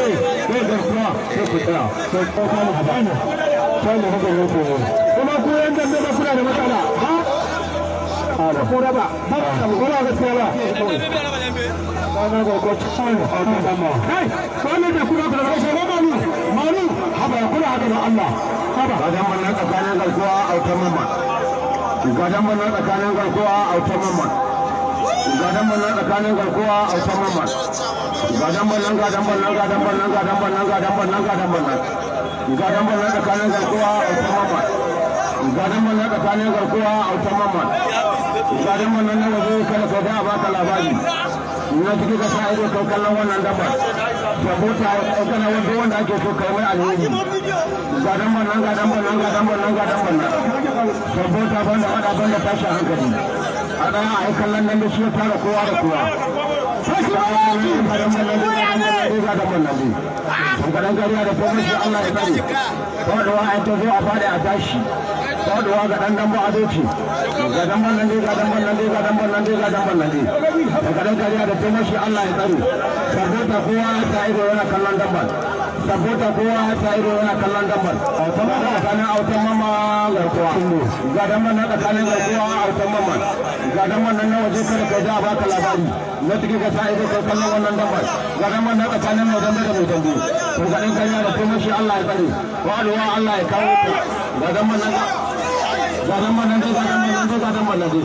Kai, kai garkuwa, sai ku tsaya. Sai ku kama haba. Sai mu haka ne. Kuma ku yan dambe ba kuna da matsala. Ha? Ko raba. Ba ko ba gaskiya ba. Kana ga ko cikin autan mama. Kai, wannan da kuna da rashin manu. Manu, haba kuna haka da Allah. Haba. Ga damban nan tsakanin Garkuwa, Autan Mamman. Ga damban nan tsakanin Garkuwa, Autan Mamman. Ga damban nan tsakanin Garkuwa, Autan Mamman. Ga damban nan, ga damban nan, ga damban nan, ga damban nan, ga damban nan, ga damban nan. Ga damban nan tsakanin Garkuwa, Autan Mamman. Ga damban nan tsakanin Garkuwa, Autan Mamman. Ga damban nan na waje, kada ka ga a baka labari. Na ciki ka sa ido kai kallon wannan damban. Saboda kana wanda wanda ake so kai mai alheri. Ga damban nan, ga damban nan, ga damban nan, ga damban nan. Saboda banda fada, banda tashin hankali. A ɗaya a yi kallon nan da shi ya tara kowa da kowa. Ga damban nan dai. Hankalin gariya da komai shi Allah ya tsare. Faɗuwa a ta zo a faɗi a tashi. Faɗuwa ga ɗan dambe ado ce. Ga damban nan dai, ga damban nan dai, ga damban nan dai, ga damban nan dai. Hankalin gariya da komai shi Allah ya tsare. Saboda kowa ya sa ido yana kallon damban. Saboda kowa ya sa ido yana kallon damban. Autan Mama tsakanin Autan Mama, Garkuwa. Ga damban nan tsakanin Garkuwa, Autan Mama. Ga damban nan na waje, kada ka ji a baka labari. Na ciki ka sa ido kai kallon wannan damban. Ga damban nan tsakanin mai dambe da mai dambe. To ga ɗan kariya da komai shi Allah ya tsare. Wa'aduwa Allah ya kawo ta. Ga damban nan, ga damban nan dai, ga damban nan dai, ga damban nan dai.